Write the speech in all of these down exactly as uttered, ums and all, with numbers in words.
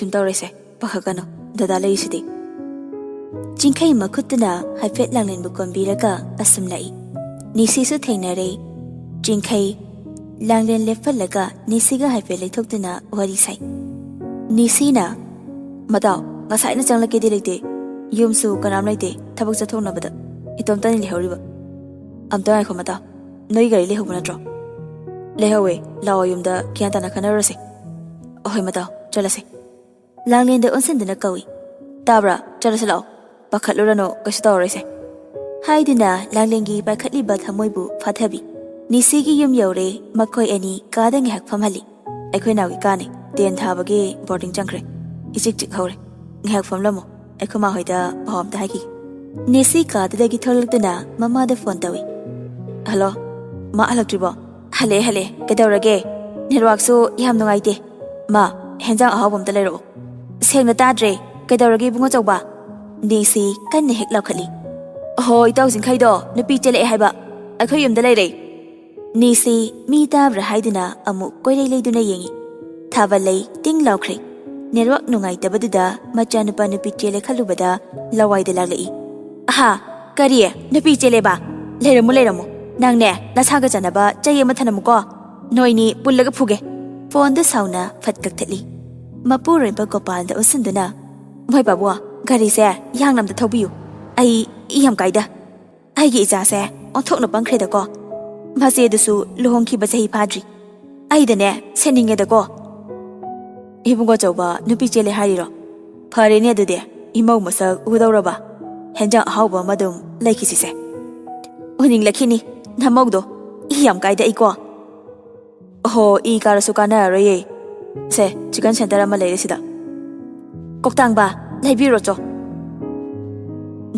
"ꯀꯩꯝ ꯇꯧꯔꯣꯏꯁꯦ, ꯄꯥꯈꯠꯀꯅꯨ, ꯗꯗꯥ ꯂꯩꯔꯤꯁꯤꯗꯤ"꯫ ꯆꯤꯡꯈꯩ ꯃꯈꯨꯠꯇꯨꯅ ꯍꯥꯏꯐꯦꯠ ꯂꯥꯡꯂꯦꯟꯕꯨ ꯀꯣꯟꯕꯤꯔꯒ ꯑꯁꯨꯝ ꯂꯥꯛꯏ꯫ ꯅꯤꯁꯤꯁꯨ ꯊꯦꯡꯅꯔꯦ꯫ ꯆꯤꯡꯈꯩ ꯂꯥꯡꯂꯦꯟ ꯂꯦꯞꯍꯜꯂꯒ ꯅꯤꯁꯤꯒ ꯍꯥꯏꯐꯦꯠ ꯂꯩꯊꯣꯛꯇꯨꯅ ꯋꯥꯔꯤ ꯁꯥꯏ꯫ ꯅꯤꯁꯤꯅ, "ꯃꯇꯥꯎ, ꯉꯁꯥꯏꯅ ꯆꯪꯂꯛꯀꯦꯗꯤ ꯂꯩꯇꯦ, ꯌꯨꯝꯁꯨ ꯀꯅꯥꯝ ꯂꯩꯇꯦ, ꯊꯕꯛ ꯆꯠꯊꯣꯛꯅꯕꯗ ꯏꯇꯣꯝꯇꯅꯤ ꯂꯩꯍꯧꯔꯤꯕ"꯫ "ꯑꯝꯇ ꯉꯥꯏꯈꯣ ꯃꯇꯥꯎ, ꯅꯣꯏ ꯒꯥꯔꯤ ꯂꯩꯍꯧꯕ ꯅꯠꯇ꯭ꯔꯣ?" "ꯂꯩꯍꯧꯋꯦ, ꯂꯥꯛꯑꯣ, ꯌꯨꯝꯗ ꯒ꯭ꯌꯥꯟ ꯇꯥꯅ ꯈꯟꯅꯔꯨꯔꯁꯦ"꯫ "ꯑꯍꯣꯏ ꯃꯇꯥꯎ, ꯆꯠꯂꯁꯦ"꯫ ꯂꯥꯡꯂꯦꯟꯗ ꯑꯣꯟꯁꯤꯟꯗꯨꯅ ꯀꯧꯏ꯫ "ꯇꯥꯕ꯭ꯔꯥ? ꯆꯠꯂꯁꯤ ꯂꯥꯛꯑꯣ꯫ ꯄꯥꯈꯠꯂꯨꯔꯅꯨ, ꯀꯩꯁꯨ ꯇꯧꯔꯔꯣꯏꯁꯦ"꯫ ꯍꯥꯏꯗꯨꯅ ꯂꯥꯡꯂꯦꯟꯒꯤ ꯄꯥꯏꯈꯠꯂꯤꯕ ꯊꯃꯣꯏꯕꯨ ꯐꯥꯊꯕꯤ꯫ ꯅꯤꯁꯤꯒꯤ ꯌꯨꯝ ꯌꯧꯔꯦ꯫ ꯃꯈꯣꯏ ꯑꯅꯤ ꯀꯥꯗ ꯉꯥꯏꯍꯥꯛ ꯐꯝꯍꯜꯂꯤ꯫ "ꯑꯩꯈꯣꯏ ꯅꯥꯎꯒꯤ ꯀꯥꯅꯤ, ꯇꯦꯟ ꯊꯥꯕꯒꯤ ꯕꯣꯔꯗꯤꯡ ꯆꯪꯈ꯭ꯔꯦ꯫ ꯏꯆꯤꯛ ꯆꯤꯛ ꯍꯧꯔꯦ꯫ ꯉꯥꯏꯍꯥꯛ ꯐꯝꯂꯝꯃꯣ, ꯑꯩꯈꯣꯏ ꯃꯥ ꯍꯣꯏꯗ ꯄꯥꯎ ꯑꯝꯇ ꯍꯥꯏꯈꯤꯒꯦ"꯫ ꯅꯤꯁꯤ ꯀꯥꯗꯨꯗꯒꯤ ꯊꯣꯛꯂꯛꯇꯨꯅ ꯃꯃꯥꯗ ꯐꯣꯟ ꯇꯧꯏ꯫ "ꯍꯜꯂꯣ, ꯃꯥ ꯍꯜꯂꯛꯇ꯭ꯔꯤꯕꯣ?" "ꯍꯜꯂꯛꯑꯦ, ꯍꯜꯂꯛꯑꯦ꯫ ꯀꯩꯗꯧꯔꯒꯦ? ꯅꯦꯠꯋꯥꯛꯁꯨ ꯌꯥꯝ ꯅꯨꯡꯉꯥꯏꯇꯦ꯫ ꯃꯥ, ꯍꯦꯟꯖꯥꯡ ꯑꯍꯥꯎꯕ ꯑꯝꯇ ꯂꯩꯔꯛꯑꯣ"꯫ "ꯁꯦꯡꯅ ꯇꯥꯗ꯭ꯔꯦ꯫ ꯀꯩꯗꯧꯔꯒꯦ ꯏꯕꯨꯡꯉꯣ ꯆꯧꯕ?" ꯅꯤꯁꯤ ꯀꯟꯅ ꯍꯦꯛ ꯂꯥꯎꯈꯠꯂꯤ꯫ "ꯑꯍꯣ, ꯏꯇꯥꯎ ꯆꯤꯡꯈꯩꯗꯣ ꯅꯨꯄꯤ ꯆꯦꯜꯂꯛꯑꯦ ꯍꯥꯏꯕ꯫ ꯑꯩꯈꯣꯏ ꯌꯨꯝꯗ ꯂꯩꯔꯦ"꯫ ꯅꯤꯁꯤ ꯃꯤ ꯇꯥꯕ꯭ꯔꯥ ꯍꯥꯏꯗꯨꯅ ꯑꯃꯨꯛ ꯀꯣꯏꯔꯩ ꯂꯩꯗꯨꯅ ꯌꯦꯡꯉꯤ꯫ ꯊꯥꯕꯜꯂꯩ ꯇꯤꯡ ꯂꯥꯎꯈ꯭ꯔꯦ꯫ ꯅꯦꯠꯋꯥꯛ ꯅꯨꯡꯉꯥꯏꯇꯕꯗꯨꯗ ꯃꯆꯥꯅꯨꯄꯥ ꯅꯨꯄꯤ ꯆꯦꯜꯂꯦ ꯈꯜꯂꯨꯕꯗ ꯂꯋꯥꯏꯗ ꯂꯥꯛꯂꯛꯏ꯫ "ꯑꯍꯥ, ꯀꯔꯤ? ꯅꯨꯄꯤ ꯆꯦꯜꯂꯦꯕ? ꯂꯩꯔꯝꯃꯨ, ꯂꯩꯔꯝꯃꯨ꯫ ꯅꯪꯅꯦ, ꯅꯁꯥꯒ ꯆꯥꯟꯅꯕ ꯆꯩ ꯑꯃ ꯊꯅꯝꯃꯨꯀꯣ꯫ ꯅꯣꯏꯅꯤ ꯄꯨꯜꯂꯒ ꯐꯨꯒꯦ"꯫ ꯐꯣꯟꯗꯨ ꯁꯥꯎꯅ ꯐꯠ ꯀꯛꯊꯠꯂꯤ꯫ ꯃꯄꯨꯔꯣꯏꯕ ꯒꯣꯄꯥꯜꯗ ꯑꯣꯟꯁꯤꯟꯗꯨꯅ, "ꯃꯣꯏ ꯄꯥꯕꯨꯡ, ꯒꯥꯔꯤꯁꯦ ꯌꯥꯡꯅ ꯑꯝꯇ ꯊꯧꯕꯤꯌꯨ꯫ ꯑꯩ ꯏ ꯌꯥꯝ ꯀꯥꯏꯗ꯫ ꯑꯩꯒꯤ ꯏꯆꯥꯁꯦ ꯑꯣꯟꯊꯣꯛꯅ ꯄꯪꯈ꯭ꯔꯦꯗꯀꯣ꯫ ꯃꯆꯦꯗꯨꯁꯨ ꯂꯨꯍꯣꯡꯈꯤꯕ ꯆꯍꯤ ꯐꯥꯗ꯭ꯔꯤ꯫ ꯑꯩꯗꯅꯦ ꯁꯦꯟꯅꯤꯡꯉꯦꯗꯀꯣ"꯫ "ꯏꯕꯨꯡꯉꯣ ꯑꯆꯧꯕ ꯅꯨꯄꯤ ꯆꯦꯜꯂꯦ ꯍꯥꯏꯔꯤꯔꯣ? ꯐꯔꯦꯅꯦ ꯑꯗꯨꯗꯤ, ꯏꯃꯧ ꯃꯁꯛ ꯎꯗꯧꯔꯕ? ꯍꯦꯟꯖꯥꯡ ꯑꯍꯥꯎꯕ ꯑꯃ ꯑꯗꯨꯝ ꯂꯩꯈꯤꯁꯤꯁꯦ"꯫ "ꯎꯅꯤꯡꯂꯛꯈꯤꯅꯤ ꯅꯃꯧꯗꯣ꯫ ꯏ ꯌꯥꯝ ꯀꯥꯏꯗ ꯑꯩꯀꯣ"꯫ "ꯑꯍꯣ, ꯏ ꯀꯥꯔꯁꯨ ꯀꯥꯟꯅꯔꯔꯣꯏꯌꯦ꯫ ꯁꯦ, ꯆꯤꯀꯟ ꯁꯦꯟꯇꯔ ꯑꯃ ꯂꯩꯔꯦ ꯁꯤꯗ꯫ ꯀꯣꯛꯇꯥꯡꯕ, ꯂꯩꯕꯤꯔꯣꯆꯣ"꯫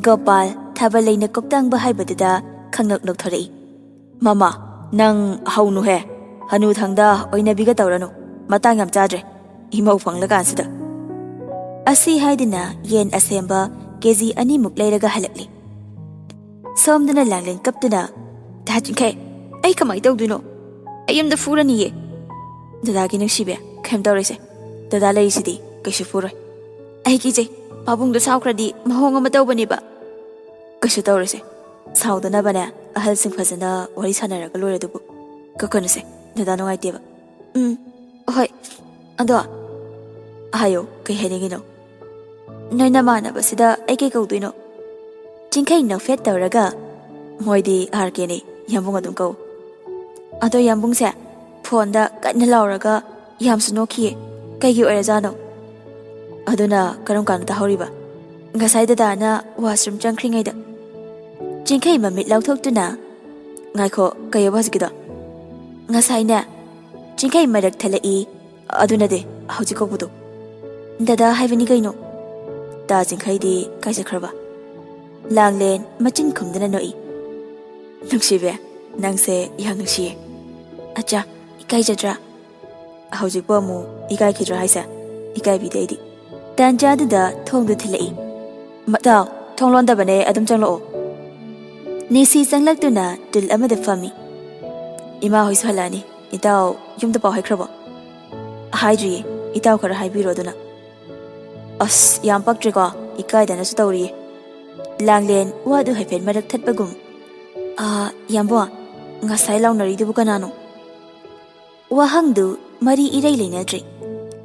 ꯒꯣꯄꯥꯜ, ꯊꯥꯕꯜꯂꯩꯅ ꯀꯣꯛꯇꯥꯡꯕ ꯍꯥꯏꯕꯗꯨꯗ ꯈꯪꯅꯣꯛ ꯅꯣꯛꯊꯣꯔꯛꯏ꯫ "ꯃꯃꯥ, ꯅꯪ ꯍꯧꯅꯨꯍꯦ꯫ ꯍꯅꯨꯊꯪꯗ ꯑꯣꯏꯅꯕꯤꯒ ꯇꯧꯔꯅꯨ꯫ ꯃꯇꯥꯡ ꯌꯥꯝ ꯆꯥꯗ꯭ꯔꯦ, ꯏꯃꯧ ꯐꯪꯂꯀꯥꯟꯁꯤꯗ"꯫ ꯑꯁꯤ ꯍꯥꯏꯗꯨꯅ ꯌꯦꯟ ꯑꯁꯦꯝꯕ ꯀꯦ ꯖꯤ ꯑꯅꯤꯃꯨꯛ ꯂꯩꯔꯒ ꯍꯜꯂꯛꯂꯤ꯫ ꯁꯣꯝꯗꯅ ꯂꯥꯡꯂꯦꯟ ꯀꯞꯇꯨꯅ, "ꯗꯥ ꯆꯤꯡꯈꯩ, ꯑꯩ ꯀꯃꯥꯏ ꯇꯧꯗꯣꯏꯅꯣ? ꯑꯩ ꯌꯨꯝꯗ ꯐꯨꯔꯅꯤꯌꯦ"꯫ "ꯗꯗꯥꯒꯤ ꯅꯨꯡꯁꯤꯕꯤ, ꯀꯩꯝ ꯇꯧꯔꯣꯏꯁꯦ꯫ ꯗꯗꯥ ꯂꯩꯔꯤꯁꯤꯗꯤ"꯫ ꯀꯩꯁꯨ ꯐꯨꯔꯣꯏ꯫ ꯑꯩ ꯀꯤꯖꯩ꯫ ꯄꯥꯕꯨꯡꯗꯣ ꯁꯥꯎꯈ꯭ꯔꯗꯤ ꯃꯑꯣꯡ ꯑꯃ ꯇꯧꯕꯅꯦꯕ꯫ ꯀꯩꯁꯨ ꯇꯧꯔꯣꯏꯁꯦ꯫ ꯁꯥꯎꯗꯅꯕꯅꯦ, ꯑꯍꯜꯁꯤꯡ ꯐꯖꯅ ꯋꯥꯔꯤ ꯁꯥꯟꯅꯔꯒ ꯂꯣꯏꯔꯦ ꯑꯗꯨꯕꯨ꯫ ꯀꯛꯀꯅꯨꯁꯦ, ꯗꯗꯥ ꯅꯨꯡꯉꯥꯏꯇꯦꯕ꯫ ꯎꯝ, ꯍꯣꯏ꯫ ꯑꯗꯣ, ꯍꯥꯏꯌꯣ, ꯀꯩ ꯍꯥꯏꯅꯤꯡꯉꯤꯅꯣ? ꯅꯣꯏ ꯅꯃꯥꯟꯅꯕꯁꯤꯗ ꯑꯩ ꯀꯩ ꯀꯧꯗꯣꯏꯅꯣ? ꯆꯤꯡꯈꯩ ꯅꯣꯛꯐꯦꯠ ꯇꯧꯔꯒ, "ꯃꯣꯏꯗꯤ ꯑꯥꯔ ꯀꯦꯅꯦ, ꯌꯥꯝꯕꯨꯡ ꯑꯗꯨꯝ ꯀꯧ꯫" ꯑꯗꯣ ꯌꯥꯝꯕꯨꯡꯁꯦ ꯐꯣꯟꯗ ꯀꯟꯅ ꯂꯥꯎꯔꯒ ꯌꯥꯝꯁꯨ ꯅꯣꯛꯈꯤꯌꯦ꯫ ꯀꯩꯒꯤ ꯑꯣꯏꯔꯖꯥꯠꯅꯣ? ꯑꯗꯨꯅ ꯀꯔꯝ ꯀꯥꯟꯗ ꯇꯥꯍꯧꯔꯤꯕ? ꯉꯁꯥꯏ ꯗꯗꯥꯅ ꯋꯥꯁꯔꯨꯝ ꯆꯪꯈ꯭ꯔꯤꯉꯩꯗ꯫ ꯆꯤꯡꯈꯩ ꯃꯃꯤꯠ ꯂꯥꯎꯊꯣꯛꯇꯨꯅ, "ꯉꯥꯏꯈꯣ, ꯀꯩꯑꯕ ꯍꯧꯖꯤꯛꯀꯤꯗꯣ?" "ꯉꯁꯥꯏꯅꯦ, ꯆꯤꯡꯈꯩ ꯃꯔꯛ ꯊꯠꯂꯛꯏ, ꯑꯗꯨꯅꯗꯤ ꯍꯧꯖꯤꯛ ꯀꯧꯕꯗꯣ꯫ ꯗꯗꯥ ꯍꯥꯏꯕꯅꯤ ꯀꯩꯅꯣ꯫" ꯇꯥ ꯆꯤꯡꯈꯩꯗꯤ ꯀꯥꯏ ꯆꯠꯈ꯭ꯔꯕ? ꯂꯥꯡꯂꯦꯟ ꯃꯆꯤꯟ ꯈꯨꯝꯗꯨꯅ ꯅꯣꯛꯏ꯫ "ꯅꯨꯡꯁꯤꯕꯤ, ꯅꯪꯁꯦ ꯌꯥꯝ ꯅꯨꯡꯁꯤꯌꯦ꯫ ꯑꯠꯆꯥ, ꯏꯀꯥꯏꯖꯗ꯭ꯔꯥ?" "ꯍꯧꯖꯤꯛꯄꯨ ꯑꯃꯨꯛ ꯏꯀꯥꯏꯈꯤꯗ꯭ꯔꯥ ꯍꯥꯏꯁꯦ? ꯏꯀꯥꯏꯕꯤꯗꯦ ꯑꯩꯗꯤ꯫" ꯇꯥꯟꯖꯥꯗꯨꯗ ꯊꯣꯡꯗꯨ ꯊꯤꯜꯂꯛꯏ꯫ "ꯃꯇꯥꯎ, ꯊꯣꯡ ꯂꯣꯟꯗꯕꯅꯦ, ꯑꯗꯨꯝ ꯆꯪꯂꯛꯑꯣ꯫" ꯅꯤꯁꯤ ꯆꯪꯂꯛꯇꯨꯅ ꯇꯨꯜ ꯑꯃꯗ ꯐꯝꯃꯤ꯫ "ꯏꯃꯥ ꯍꯣꯏꯁꯨ ꯍꯜꯂꯛꯑꯅꯤ꯫ ꯏꯇꯥꯎ ꯌꯨꯝꯗ ꯄꯥꯎ ꯍꯥꯏꯈ꯭ꯔꯕꯣ?" "ꯍꯥꯏꯗ꯭ꯔꯤꯌꯦ, ꯏꯇꯥꯎ ꯈꯔ ꯍꯥꯏꯕꯤꯔꯣ ꯑꯗꯨꯅ꯫" "ꯑꯁ, ꯌꯥꯝ ꯄꯛꯇ꯭ꯔꯦꯀꯣ, ꯏꯀꯥꯏꯗꯅꯁꯨ ꯇꯧꯔꯤꯌꯦ꯫" ꯂꯥꯡꯂꯦꯟ ꯋꯥꯗꯨ ꯍꯥꯏꯐꯦꯠ ꯃꯔꯛ ꯊꯠꯄꯒꯨꯝ, "ꯑꯥ, ꯌꯥꯝꯕꯣ, ꯉꯁꯥꯏ ꯂꯥꯎꯅꯔꯤꯗꯨꯕꯨ ꯀꯅꯥꯅꯣ?" ꯋꯥꯍꯪꯗꯨ ꯃꯔꯤ ꯏꯔꯩ ꯂꯩꯅꯗ꯭ꯔꯦ꯫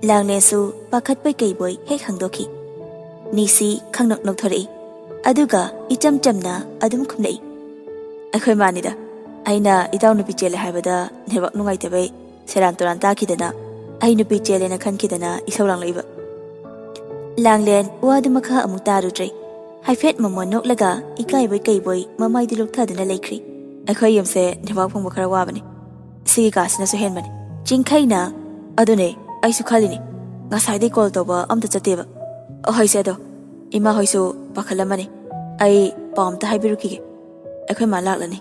ꯂꯥꯡꯂꯦꯟꯁꯨ ꯄꯥꯈꯠꯄꯣꯏ ꯀꯩꯕꯣꯏ ꯍꯦꯛ ꯍꯪꯗꯣꯛꯈꯤ꯫ ꯅꯤꯁꯤ ꯈꯪꯅꯣꯛ ꯅꯣꯛꯊꯣꯔꯛꯏ, ꯑꯗꯨꯒ ꯏꯆꯝ ꯆꯝꯅ ꯑꯗꯨꯝ ꯈꯨꯝꯂꯛꯏ꯫ "ꯑꯩꯈꯣꯏ ꯃꯥꯅꯤꯗ꯫ ꯑꯩꯅ ꯏꯇꯥꯎ ꯅꯨꯄꯤ ꯆꯦꯜꯂꯦ ꯍꯥꯏꯕꯗ ꯅꯦꯠꯋꯥꯛ ꯅꯨꯡꯉꯥꯏꯇꯕꯩ ꯁꯦꯔꯥꯟ ꯇꯨꯔꯥꯟ ꯇꯥꯈꯤꯗꯅ, ꯑꯩ ꯅꯨꯄꯤ ꯆꯦꯜꯂꯦꯅ ꯈꯟꯈꯤꯗꯅ ꯏꯁꯧ ꯂꯥꯡꯂꯛꯏꯕ꯫" ꯂꯥꯡꯂꯦꯟ ꯋꯥꯗꯨ ꯃꯈꯥ ꯑꯃꯨꯛ ꯇꯥꯔꯨꯗ꯭ꯔꯦ꯫ ꯍꯥꯏꯐꯦꯠ ꯃꯃꯣꯟ ꯅꯣꯛꯂꯒ ꯏꯀꯥꯏꯕꯣꯏ ꯀꯩꯕꯣꯏ ꯃꯃꯥꯏꯗꯨ ꯂꯨꯞꯊꯗꯨꯅ ꯂꯩꯈ꯭ꯔꯦ꯫ "ꯑꯩꯈꯣꯏ ꯌꯨꯝꯁꯦ ꯅꯦꯠꯋꯥꯛ ꯐꯪꯕ ꯈꯔ ꯋꯥꯕꯅꯦ꯫ ꯁꯤꯒꯤ ꯀꯥꯁꯤꯅꯁꯨ ꯍꯦꯟꯕꯅꯦ꯫" ꯆꯤꯡꯈꯩꯅ, "ꯑꯗꯨꯅꯦ, ꯑꯩꯁꯨ ꯈꯜꯂꯤꯅꯦ꯫ ꯉꯁꯥꯏꯗꯩ ꯀꯣꯜ ꯇꯧꯕ ꯑꯝꯇ ꯆꯠꯇꯦꯕ꯫ ꯑꯍꯣꯏꯁꯦ ꯑꯗꯣ, ꯏꯃꯥ ꯍꯣꯏꯁꯨ ꯄꯥꯈꯠꯂꯝꯃꯅꯤ꯫ ꯑꯩ ꯄꯥꯎ ꯑꯝꯇ ꯍꯥꯏꯕꯤꯔꯨꯈꯤꯒꯦ꯫ ꯑꯩꯈꯣꯏ ꯃꯥ ꯂꯥꯛꯂꯅꯤ꯫"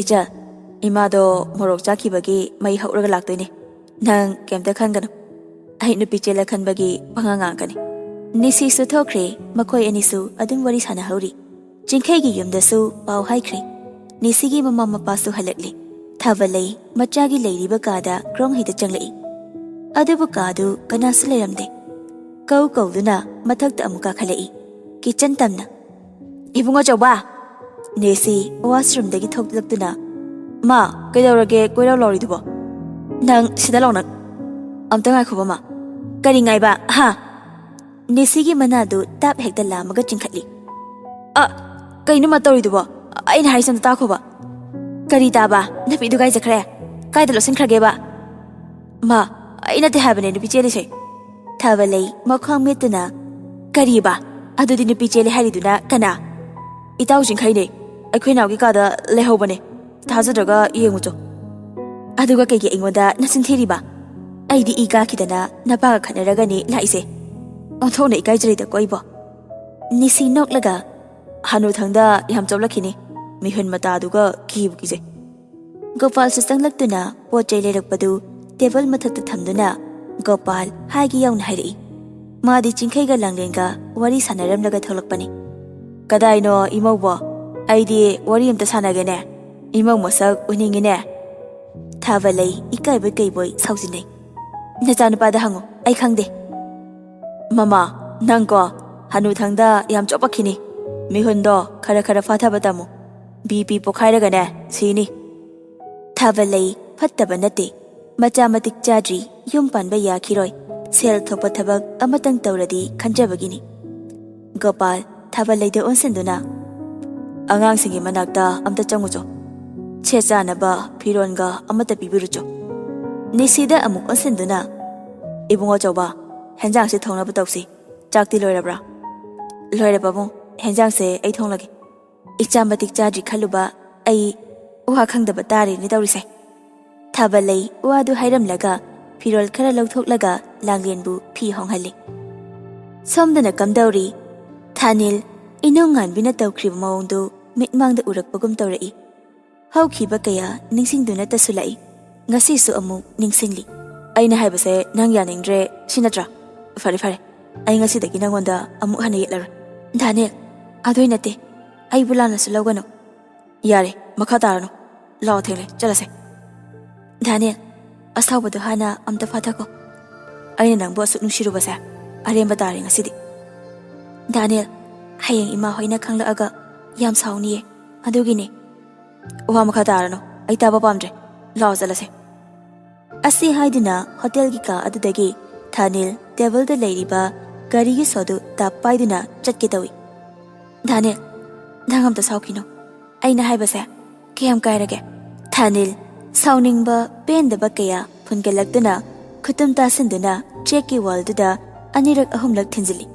"ꯏꯆꯜ, ꯏꯃꯥꯗꯣ ꯃꯣꯔꯣꯛ ꯆꯥꯈꯤꯕꯒꯤ ꯃꯩ ꯍꯧꯔꯒ ꯂꯥꯛꯇꯣꯏꯅꯦ꯫ ꯅꯪ ꯀꯩꯝꯇ ꯈꯟꯒꯅꯨ꯫ ꯑꯩ ꯅꯨꯄꯤ ꯆꯦꯜꯂꯦ ꯈꯟꯕꯒꯤ ꯄꯉꯥꯡ ꯉꯥꯡꯉꯛꯀꯅꯤ꯫" ꯅꯤꯁꯤꯁꯨ ꯊꯣꯛꯈ꯭ꯔꯦ꯫ ꯃꯈꯣꯏ ꯑꯅꯤꯁꯨ ꯑꯗꯨꯝ ꯋꯥꯔꯤ ꯁꯥꯟꯅꯍꯧꯔꯤ꯫ ꯆꯤꯡꯈꯩꯒꯤ ꯌꯨꯝꯗꯁꯨ ꯄꯥꯎ ꯍꯥꯏꯈ꯭ꯔꯦ꯫ ꯅꯤꯁꯤꯒꯤ ꯃꯃꯥ ꯃꯄꯥꯁꯨ ꯍꯜꯂꯛꯂꯦ꯫ ꯊꯥꯕꯜꯂꯩ ꯃꯆꯥꯒꯤ ꯂꯩꯔꯤꯕ ꯀꯥꯗ ꯒ꯭ꯔꯣꯡ ꯍꯩꯗ ꯆꯪꯂꯛꯏ꯫ ꯑꯗꯨꯕꯨ ꯀꯥꯗꯨ ꯀꯅꯥꯁꯨ ꯂꯩꯔꯝꯗꯦ꯫ ꯀꯧ ꯀꯧꯗꯨꯅ ꯃꯊꯛꯇ ꯑꯃꯨꯛ ꯀꯥꯈꯠꯂꯛꯏ꯫ ꯀꯤꯆꯟ ꯇꯝꯅ, "ꯏꯕꯨꯡꯉꯣ ꯆꯧꯕ!" ꯅꯦꯁꯤ ꯋꯥꯁꯔꯨꯝꯗꯒꯤ ꯊꯣꯛꯂꯛꯇꯨꯅ, "ꯃꯥ, ꯀꯩꯗꯧꯔꯒꯦ ꯀꯣꯏꯔꯥꯎ ꯂꯥꯎꯔꯤꯗꯨꯕꯣ? ꯅꯪ ꯁꯤꯗ ꯂꯥꯎꯅ꯫ ꯑꯝꯇ ꯉꯥꯏꯈꯣꯕ, ꯃꯥ꯫ ꯀꯔꯤ ꯉꯥꯏꯕ, ꯍꯥ?" ꯅꯦꯁꯤꯒꯤ ꯃꯅꯥꯗꯨ ꯇꯥꯞ ꯍꯦꯛꯇ ꯂꯥꯝꯃꯒ ꯆꯤꯡꯈꯠꯂꯤ꯫ "ꯑ, ꯀꯩꯅꯣ ꯃꯥ ꯇꯧꯔꯤꯗꯨꯕꯣ? ꯑꯩꯅ ꯍꯥꯏꯔꯤꯁꯦ ꯑꯝꯇ ꯇꯥꯈꯣꯕ꯫ ꯀꯔꯤ ꯇꯥꯕ? ꯅꯨꯄꯤꯗꯨ ꯀꯥꯏ ꯆꯠꯈ꯭ꯔꯦ? ꯀꯥꯏꯗ ꯂꯣꯠꯁꯤꯟꯈ꯭ꯔꯒꯦꯕ?" "ꯃꯥ, ꯑꯩ ꯅꯠꯇꯦ ꯍꯥꯏꯕꯅꯦ ꯅꯨꯄꯤ ꯆꯦꯜꯂꯤꯁꯦ꯫" ꯊꯥꯕꯂꯩ ꯃꯈ꯭ꯋꯥꯡ ꯃꯦꯠꯇꯨꯅ, "ꯀꯔꯤꯕ? ꯑꯗꯨꯗꯤ ꯅꯨꯄꯤ ꯆꯦꯜꯂꯦ ꯍꯥꯏꯔꯤꯗꯨꯅ ꯀꯅꯥ?" "ꯏꯇꯥꯎ ꯆꯤꯡꯈꯩꯅꯦ, ꯑꯩꯈꯣꯏ ꯅꯥꯎꯒꯤ ꯀꯥꯗ ꯂꯩꯍꯧꯕꯅꯦ꯫ ꯊꯥꯖꯗ꯭ꯔꯒ ꯌꯦꯡꯉꯨꯆꯣ꯫" "ꯑꯗꯨꯒ ꯀꯩꯒꯤ ꯑꯩꯉꯣꯟꯗ ꯅꯆꯤꯟ ꯊꯤꯔꯤꯕ? ꯑꯩꯗꯤ ꯏ ꯀꯥꯈꯤꯗꯅ ꯅꯄꯥꯒ ꯈꯠꯅꯔꯒꯅꯤ ꯂꯥꯛꯏꯁꯦ꯫ ꯑꯣꯟꯊꯣꯛꯅ ꯏꯀꯥꯏꯖꯔꯦꯗꯀꯣ ꯑꯩꯕꯣ꯫" ꯅꯤꯁꯤ ꯅꯣꯛꯂꯒ, "ꯍꯅꯨꯊꯪꯗ ꯌꯥꯝ ꯆꯣꯞꯂꯛꯈꯤꯅꯤ, ꯃꯤꯍꯨꯟ ꯃꯇꯥꯗꯨꯒ ꯀꯤꯕꯨ ꯀꯤꯖꯩ꯫" ꯒꯣꯄꯥꯜꯁꯨ ꯆꯪꯂꯛꯇꯨꯅ ꯄꯣꯠ ꯆꯩ ꯂꯩꯔꯛꯄꯗꯨ ꯇꯦꯕꯜ ꯃꯊꯛꯇ ꯊꯝꯗꯨꯅ ꯒꯣꯄꯥꯜ ꯍꯥꯏꯒꯤ ꯌꯥꯎꯅ ꯍꯥꯏꯔꯛꯏ꯫ ꯃꯥꯗꯤ ꯆꯤꯡꯈꯩꯒ ꯂꯥꯡꯂꯦꯟꯒ ꯋꯥꯔꯤ ꯁꯥꯟꯅꯔꯝꯂꯒ ꯊꯣꯛꯂꯛꯄꯅꯤ꯫ "ꯀꯗꯥꯏꯅꯣ ꯏꯃꯧꯕꯣ? ꯑꯩꯗꯤ ꯋꯥꯔꯤ ꯑꯝꯇ ꯁꯥꯟꯅꯒꯦꯅꯦ꯫ ꯏꯃꯧ ꯃꯁꯛ ꯎꯅꯤꯡꯉꯤꯅꯦ꯫" ꯊꯥꯕꯂꯩ ꯏꯀꯥꯏꯕꯣꯏ ꯀꯩꯕꯣꯏ ꯁꯥꯎꯖꯤꯟꯅꯩ꯫ "ꯅꯆꯥꯅꯨꯄꯥꯗ ꯍꯪꯉꯨ, ꯑꯩ ꯈꯪꯗꯦ꯫" "ꯃꯃꯥ, ꯅꯪꯀꯣ ꯍꯅꯨꯊꯪꯗ ꯌꯥꯝ ꯆꯣꯞꯄꯛꯈꯤꯅꯤ꯫ ꯃꯤꯍꯨꯟꯗꯣ ꯈꯔ ꯈꯔ ꯐꯥꯊꯕ ꯇꯝꯃꯨ꯫ ꯕꯤ ꯄꯤ ꯄꯣꯈꯥꯏꯔꯒꯅꯦ ꯁꯤꯅꯤ꯫" ꯊꯥꯕꯂꯩ ꯐꯠꯇꯕ ꯅꯠꯇꯦ꯫ ꯃꯆꯥ ꯃꯇꯤꯛ ꯆꯥꯗ꯭ꯔꯤ, ꯌꯨꯝ ꯄꯥꯟꯕ ꯌꯥꯈꯤꯔꯣꯏ꯫ ꯁꯦꯜ ꯊꯣꯛꯄ ꯊꯕꯛ ꯑꯃꯇꯪ ꯇꯧꯔꯗꯤ ꯈꯟꯖꯕꯒꯤꯅꯤ꯫ ꯒꯣꯄꯥꯜ ꯊꯥꯕꯂꯩꯗ ꯑꯣꯟꯁꯤꯟꯗꯨꯅ, "ꯑꯉꯥꯡꯁꯤꯡꯒꯤ ꯃꯅꯥꯛꯇ ꯑꯝꯇ ꯆꯪꯉꯨꯆꯣ꯫ ꯁꯦꯠ ꯆꯥꯅꯕ ꯐꯤꯔꯣꯟꯒ ꯑꯃꯠꯇ ꯄꯤꯕꯤꯔꯨꯆꯣ꯫" ꯅꯤꯁꯤꯗ ꯑꯃꯨꯛ ꯑꯣꯟꯁꯤꯟꯗꯨꯅ, "ꯏꯕꯨꯡꯉꯣ ꯆꯧꯕ, ꯍꯦꯟꯖꯥꯡꯁꯦ ꯊꯣꯡꯅꯕ ꯇꯧꯁꯤ꯫ ꯆꯥꯛꯇꯤ ꯂꯣꯏꯔꯕ꯭ꯔꯥ?" "ꯂꯣꯏꯔꯦ ꯄꯥꯕꯨꯡ, ꯍꯦꯟꯖꯥꯡꯁꯦ ꯑꯩ ꯊꯣꯡꯂꯒꯦ꯫" "ꯏꯆꯥ ꯃꯇꯤꯛ ꯆꯥꯗ꯭ꯔꯤ ꯈꯜꯂꯨꯕ ꯑꯩ ꯋꯥ ꯈꯪꯗꯕ ꯇꯥꯔꯦꯅꯦ ꯇꯧꯔꯤꯁꯦ꯫" ꯊꯥꯕꯂꯩ ꯋꯥꯗꯨ ꯍꯥꯏꯔꯝꯂꯒ ꯐꯤꯔꯣꯜ ꯈꯔ ꯂꯧꯊꯣꯛꯂꯒ ꯂꯥꯡꯂꯦꯟꯕꯨ ꯐꯤ ꯍꯣꯡꯍꯜꯂꯤ꯫ ꯁꯣꯝꯗꯅ ꯀꯝꯗꯧꯔꯤ? ꯊꯥꯅꯤꯜ ꯏꯅꯨꯡꯉꯥꯟꯕꯤꯅ ꯇꯧꯈ꯭ꯔꯤꯕ ꯃꯑꯣꯡꯗꯨ ꯃꯤꯠꯃꯥꯡꯗ ꯎꯔꯛꯄꯒꯨꯝ ꯇꯧꯔꯛꯏ꯫ ꯍꯧꯈꯤꯕ ꯀꯌꯥ ꯅꯤꯡꯁꯤꯡꯗꯨꯅ ꯇꯁꯨꯂꯛꯏ꯫ ꯉꯁꯤꯁꯨ ꯑꯃꯨꯛ ꯅꯤꯡꯁꯤꯡꯂꯤ꯫ "ꯑꯩꯅ ꯍꯥꯏꯕꯁꯦ ꯅꯪ ꯌꯥꯅꯤꯡꯗ꯭ꯔꯦ, ꯁꯤ ꯅꯠꯇ꯭ꯔꯥ? ꯐꯔꯦ, ꯐꯔꯦ, ꯑꯩ ꯉꯁꯤꯗꯒꯤ ꯅꯪꯉꯣꯟꯗ ꯑꯃꯨꯛ ꯍꯟꯅ ꯌꯦꯠꯂꯔꯣꯏ꯫" "ꯗꯥꯅꯤꯜ, ꯑꯗꯨꯏ ꯅꯠꯇꯦ, ꯑꯩꯕꯨ ꯂꯥꯟꯅꯁꯨ ꯂꯧꯒꯅꯨ꯫" "ꯌꯥꯔꯦ, ꯃꯈꯥ ꯇꯥꯔꯅꯨ꯫ ꯂꯥꯛꯑꯣ, ꯊꯦꯡꯂꯦ, ꯆꯠꯂꯁꯦ꯫" "ꯗꯥꯅꯤꯜ, ꯑꯁꯥꯎꯕꯗꯣ ꯍꯥꯟꯅ ꯑꯝꯇ ꯐꯥꯊꯈꯣ꯫" "ꯑꯩꯅ ꯅꯪꯕꯨ ꯑꯁꯨꯛ ꯅꯨꯡꯁꯤꯔꯨꯕꯁꯦ ꯑꯔꯦꯝꯕ ꯇꯥꯔꯦ ꯉꯁꯤꯗꯤ꯫ ꯗꯥꯅꯤꯌꯦꯜ, ꯍꯌꯦꯡ ꯏꯃꯥ ꯍꯣꯏꯅ ꯈꯪꯂꯛꯑꯒ ꯌꯥꯝ ꯁꯥꯎꯅꯤꯌꯦ꯫ ꯑꯗꯨꯒꯤꯅꯦ꯫ ꯋꯥ ꯃꯈꯥ ꯇꯥꯔꯅꯨ, ꯑꯩ ꯇꯥꯕ ꯄꯥꯝꯗ꯭ꯔꯦ꯫ ꯂꯥꯛꯑꯣ ꯆꯠꯂꯁꯦ꯫ ꯑꯁꯤ ꯍꯥꯏꯗꯨꯅ ꯍꯣꯇꯦꯜꯒꯤ ꯀꯥ ꯑꯗꯨꯗꯒꯤ ꯊꯥꯅꯤꯜ ꯇꯦꯕꯜꯗ ꯂꯩꯔꯤꯕ ꯒꯥꯔꯤꯒꯤ ꯁꯣꯗꯨ ꯇꯞ ꯄꯥꯏꯗꯨꯅ ꯆꯠꯀꯦ ꯇꯧꯏ꯫ ꯗꯥꯅꯤꯌꯦꯜ, ꯅꯪ ꯑꯝꯇ ꯁꯥꯎꯈꯤꯅꯨ꯫ ꯑꯩꯅ ꯍꯥꯏꯕꯁꯦ ꯀꯌꯥꯝ ꯀꯥꯏꯔꯒꯦ? ꯊꯥꯅꯤꯜ ꯁꯥꯎꯅꯤꯡꯕ, ꯄꯦꯟꯗꯕ ꯀꯌꯥ ꯐꯨꯟꯒꯠꯂꯛꯇꯨꯅ ꯈꯨꯇꯨꯝ ꯇꯥꯁꯤꯟꯗꯨꯅ ꯆꯦꯛꯀꯤ ꯋꯥꯜꯗꯨꯗ ꯑꯅꯤꯔꯛ ꯑꯍꯨꯝꯂꯛ ꯊꯤꯟꯖꯤꯜꯂꯤ꯫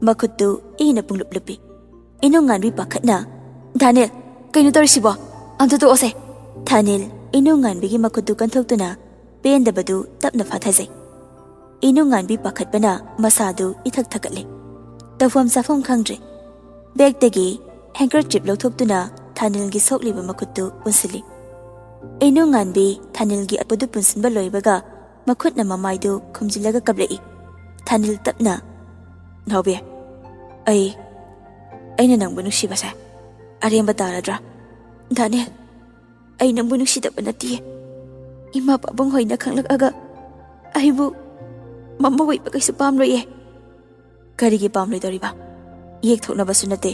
ꯃꯈꯨꯠꯇꯨ ꯏꯅ ꯄꯨꯡꯂꯨꯞ ꯂꯨꯞꯄꯤ꯫ ꯏꯅꯨꯡꯉꯥꯟꯕꯤ ꯄꯥꯈꯠꯅ, "ꯗꯥꯅꯤꯌꯦꯜ, ꯀꯩꯅꯣ ꯇꯧꯔꯤꯁꯤꯕꯣ? ꯑꯝꯇ ꯇꯣꯛꯑꯣꯁꯦ!" ꯊꯥꯅꯤꯜ ꯏꯅꯨꯡꯉꯥꯟꯕꯤꯒꯤ ꯃꯈꯨꯠꯇꯨ ꯀꯟꯊꯣꯛꯇꯨꯅ ꯄꯦꯟꯗꯕꯗꯨ ꯇꯞꯅ ꯐꯥꯊꯖꯩ꯫ ꯏꯅꯨꯡꯉꯥꯟꯕꯤ ꯄꯥꯈꯠꯄꯅ ꯃꯁꯥꯗꯨ ꯏꯊꯛ ꯊꯛꯀꯠꯂꯦ꯫ ꯇꯧꯐꯝ ꯆꯥꯐꯝ ꯈꯪꯗ꯭ꯔꯦ꯫ ꯕꯦꯒꯇꯒꯤ ꯍꯦꯡꯀꯔꯆꯤꯞ ꯂꯧꯊꯣꯛꯇꯨꯅ ꯊꯥꯅꯤꯜꯒꯤ ꯁꯣꯛꯂꯤꯕ ꯃꯈꯨꯠꯇꯨ ꯄꯨꯟꯁꯤꯜꯂꯤ꯫ ꯏꯅꯨꯡꯉꯥꯟꯕꯤ ꯊꯥꯅꯤꯜꯒꯤ ꯑꯄꯨꯗꯨ ꯄꯨꯟꯁꯤꯟꯕ ꯂꯣꯏꯕꯒ ꯃꯈꯨꯠꯅ ꯃꯃꯥꯏꯗꯨ ꯈꯨꯝꯖꯤꯜꯂꯒ ꯀꯞꯂꯛꯏ꯫ ꯊꯥꯅꯤꯜ ꯇꯞꯅ, "ꯅꯥꯎꯕꯤ, ꯑꯩ, ꯑꯩꯅ ꯅꯪꯕꯨ ꯅꯨꯡꯁꯤꯕꯁꯦ ꯑꯔꯦꯝꯕ ꯇꯥꯔꯗ꯭ꯔꯥ?" "ꯗꯥꯅꯤꯌꯦꯜ, ꯑꯩ ꯅꯪꯕꯨ ꯅꯨꯡꯁꯤꯗꯕ ꯅꯠꯇꯤꯌꯦ꯫ ꯏꯃꯥ ꯄꯥꯕꯨꯡ ꯍꯣꯏꯅ ꯈꯪꯂꯛꯑꯒ ꯑꯩꯕꯨ ꯃꯃꯧ ꯑꯣꯏꯕ ꯀꯩꯁꯨ ꯄꯥꯝꯂꯣꯏꯌꯦ꯫" "ꯀꯔꯤꯒꯤ ꯄꯥꯝꯂꯣꯏꯗꯧꯔꯤꯕ? ꯌꯦꯛ ꯊꯣꯛꯅꯕꯁꯨ ꯅꯠꯇꯦ,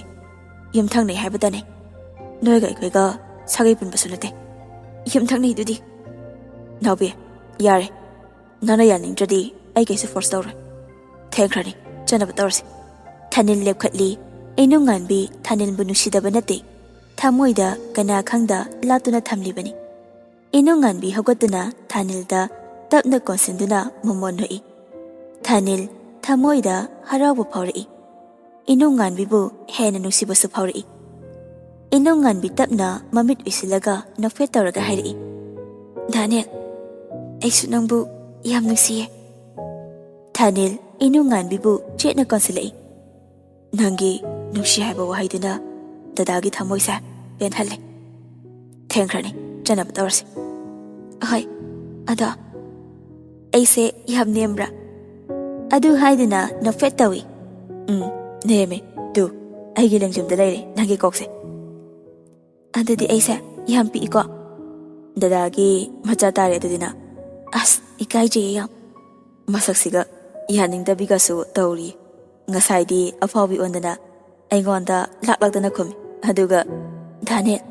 ꯌꯨꯝꯊꯪꯅꯩ ꯍꯥꯏꯕꯇꯅꯤ꯫ ꯅꯣꯏꯒ ꯑꯩꯈꯣꯏꯒ ꯁꯥꯒꯩ ꯄꯨꯟꯕꯁꯨ ꯅꯠꯇꯦ, ꯌꯨꯝꯊꯪꯅꯩꯗꯨꯗꯤ꯫" "ꯅꯥꯎꯕꯤ, ꯌꯥꯔꯦ꯫ ꯅꯪꯅ ꯌꯥꯅꯤꯡꯗ꯭ꯔꯗꯤ ꯑꯩ ꯀꯩꯁꯨ ꯐꯣꯔꯁ ꯇꯧꯔꯣꯏ꯫ ꯊꯦꯡꯈ꯭ꯔꯅꯤ, ꯆꯠꯅꯕ ꯇꯧꯔꯁꯤ꯫" ꯊꯥꯅꯤꯜ ꯂꯦꯞꯈꯠꯂꯤ꯫ ꯏꯅꯨꯡꯉꯥꯟꯕꯤ ꯊꯥꯅꯤꯜꯕꯨ ꯅꯨꯡꯁꯤꯗꯕ ꯅꯠꯇꯦ, ꯊꯃꯣꯏꯗ ꯀꯅꯥ ꯈꯪꯗ ꯂꯥꯠꯇꯨꯅ ꯊꯝꯂꯤꯕꯅꯤ꯫ ꯏꯅꯨꯡꯉꯥꯟꯕꯤ ꯍꯧꯒꯠꯇꯨꯅ ꯊꯥꯅꯤꯜꯗ ꯇꯞꯅ ꯀꯣꯟꯁꯤꯟꯗꯨꯅ ꯃꯃꯣꯟ ꯅꯣꯛꯏ꯫ ꯊꯥꯅꯤꯜ ꯊꯃꯣꯏꯗ ꯍꯔꯥꯎꯕ ꯐꯥꯎꯔꯛꯏ꯫ ꯏꯅꯨꯡꯉꯥꯟꯕꯤꯕꯨ ꯍꯦꯟꯅ ꯅꯨꯡꯁꯤꯕꯁꯨ ꯐꯥꯎꯔꯛꯏ꯫ ꯏꯅꯨꯡꯉꯥꯟꯕꯤ ꯇꯞꯅ ꯃꯃꯤꯠ ꯎꯏꯁꯤꯜꯂꯒ ꯅꯣꯛꯐꯦꯠ ꯇꯧꯔꯒ ꯍꯥꯏꯔꯛꯏ, "ꯗꯥꯅꯤꯌꯦꯜ, ꯑꯩꯁꯨ ꯅꯪꯕꯨ ꯌꯥꯝ ꯅꯨꯡꯁꯤꯌꯦ꯫" ꯊꯥꯅꯤꯜ ꯏꯅꯨꯡꯉꯥꯟꯕꯤꯕꯨ ꯆꯦꯠꯅ ꯀꯣꯟꯁꯤꯜꯂꯛꯏ꯫ "ꯅꯪꯒꯤ ꯅꯨꯡꯁꯤ ꯍꯥꯏꯕ ꯋꯥꯍꯩꯗꯨꯅ ꯗꯗꯥꯒꯤ ꯊꯃꯣꯏꯁꯦ ꯄꯦꯟꯍꯜꯂꯦ꯫ ꯊꯦꯡꯈ꯭ꯔꯅꯤ, ꯆꯠꯅꯕ ꯇꯧꯔꯁꯤ꯫" "ꯑꯍꯣꯏ, ꯑꯗꯣ ꯑꯩꯁꯦ ꯌꯥꯝ ꯅꯦꯝꯕ꯭ꯔꯥ?" ꯑꯗꯨ ꯍꯥꯏꯗꯨꯅ ꯅꯣꯛꯐꯦꯠ ꯇꯧꯏ꯫ "ꯎꯝ, ꯅꯦꯝꯃꯦ꯫ ꯇꯨ, ꯑꯩꯒꯤ ꯂꯦꯡꯖꯨꯝꯗ ꯂꯩꯔꯦ ꯅꯪꯒꯤ ꯀꯣꯛꯁꯦ꯫ ꯑꯗꯨꯗꯤ ꯑꯩꯁꯦ ꯌꯥꯝ ꯄꯤꯛꯏꯀꯣ?" "ꯗꯗꯥꯒꯤ ꯃꯆꯥ ꯇꯥꯔꯦ ꯑꯗꯨꯗꯤ ꯅꯪ꯫ ꯑꯁ, ꯏꯀꯥꯏꯖꯩꯌꯦ ꯌꯥꯝ꯫ ꯃꯁꯛꯁꯤꯒ ꯌꯥꯅꯤꯡꯗꯕꯤꯒꯁꯨ ꯇꯧꯔꯤ꯫ ꯉꯁꯥꯏꯗꯤ ꯑꯐꯥꯎꯕꯤ ꯑꯣꯟꯗꯅ ꯑꯩꯉꯣꯟꯗ ꯂꯥꯛꯂꯛꯇꯅ ꯈꯨꯝꯃꯤ꯫ ꯑꯗꯨꯒ, "ꯗꯥꯅꯦꯜ,